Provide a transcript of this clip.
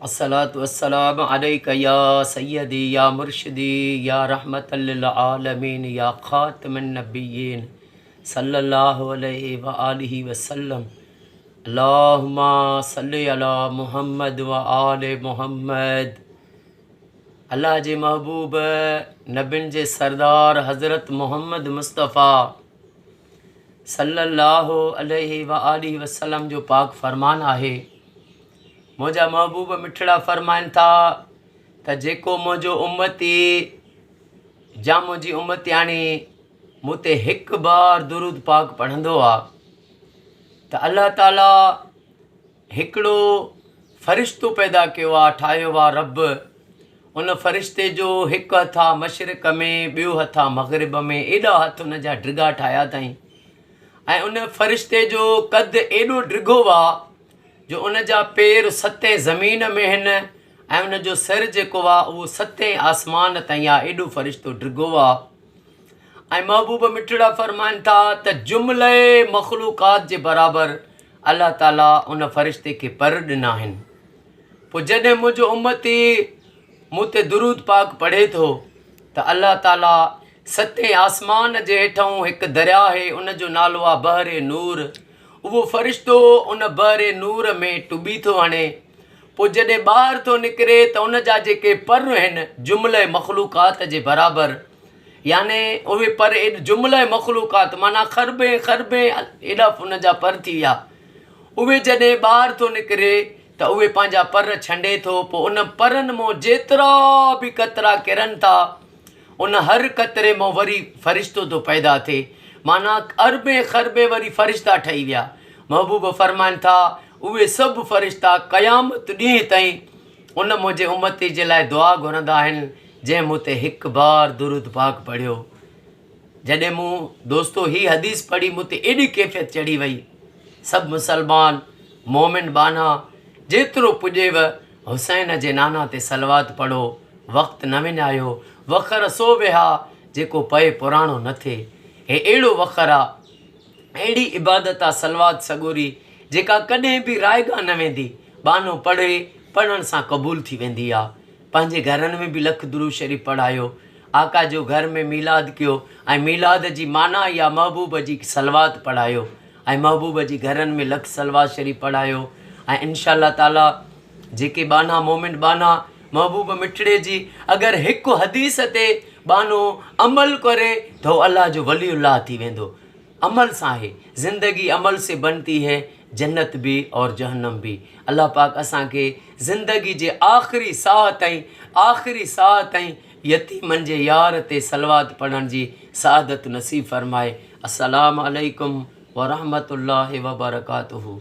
الصلوة والسلام عليك يا سيدي يا مرشدي يا رحمة للعالمين يا خاتم النبيين صلي الله عليه وآله وسلم اللهم صل على محمد وآل محمد الله جي محبوب نبين جي سردار حضرت محمد مصطفيٰ صلي الله عليه وآله وسلم جو پاڪ فرمان آهي منهنجا محبوب مٺڙا فرمائن ٿا ته جيڪو منهنجو امتي يا منهنجي امتياڻي مون تي هڪ بار درود پاڪ پڙهندو آ ته الله تعالي هڪڙو فرشتو پيدا ڪيو آ ٺاهيو آ رب ان فرشتي جو هڪ هٿ آ مشرق ۾ ٻيو هٿ آ مغرب ۾ ايڏا هٿ ان جا ڊگها ٺاهيا اٿائين ۽ ان فرشتي جو قد ايڏو ڊگهو آ جو ان جا پير ستين زمين ۾ هن ۽ ان جو سر جيڪو آ اهو ستين آسمان تائين آ ايڏو فرشتو ڊگهو آ ۽ محبوب مٺڙا فرمائن ٿا ته جمله مخلوقات جي برابر الله تعالي ان فرشتي کي پر ڏنا آهن پوء جڏهن منهنجو امتي مون تي درود پاڪ پڙهي ٿو ته الله تعالي ستين آسمان جي هيٺئون هڪ درياء آهي ان جو نالو آ بحر نور اهو فرشتو ان بحر نور ۾ ٽٻي ٿو هڻي، پوء جڏهن ٻاهر ٿو نڪري ته ان جا جيڪي پر هن جمله مخلوقات جي برابر يعني اهي پر جمله مخلوقات معنيٰ خربين خربين ايڏا ان جا پر ٿي ويا اهي جڏهن ٻاهر ٿو نڪري ته اهي پنهنجا پر ڇنڊي ٿو پوء ان پرن مون جيترا به قطرا ڪرن ٿا ان هر قطري مان وري فرشتو ٿو پيدا ٿئي، معنيٰ اربين خربين وري فرشتا ٺهي ويا. محبوب فرمائن ٿا، اهي سڀ فرشتا قيامت ڏينهن تائين ان منهنجي امتي جي لاء دعا گهرندا آهن، جنهن مون تي هڪ بار درود پاڪ پڙهيو. جڏهن مون دوستو هي حديث پڙهي مون تي ايڏي ڪيفيت چڙهي وئي. سڀ مسلمان مومن ٻانها جيترو پڄيو حسين جي نانا تي صلوات پڙهو، وقت نه وڃايو، وکر سو ويها جيڪو پئي پراڻو نه ٿئي. هي اهڙو وکر آ، اهڙي عبادت آ صلوات سڳوري جيڪا ڪڏهن به رائگان نه ويندي، ٻانهو پڙهي، پڙهڻ سان قبول ٿي ويندي آ. پنهنجي گهرن ۾ به لک درود شريف پڙهايو، آقا جو گهر ۾ ميلاد ڪيو ۽ ميلاد جي معنيٰ ئي آ محبوب جي صلوات پڙهايو. ۽ محبوب جي گهرن ۾ لک صلوات شريف پڙهايو ۽ انشاء الله تعالي جيڪي ٻانها مومن ٻانها محبوب مٺڙي جي اگر هڪ حديث تي ٻانهو عمل ڪري ته هو الله جو ولي الله ٿي ويندو عمل سان آهي زندگي عمل سي بنتي هي جنت به اور جهنم به الله پاڪ اسان کي زندگي جي آخري ساهه تائين آخري ساهه تائين يتيمن جي يار تي صلوات پڙهڻ جي سعادت نصيب فرمائي السلام عليڪم ورحمة الله وبرڪاته.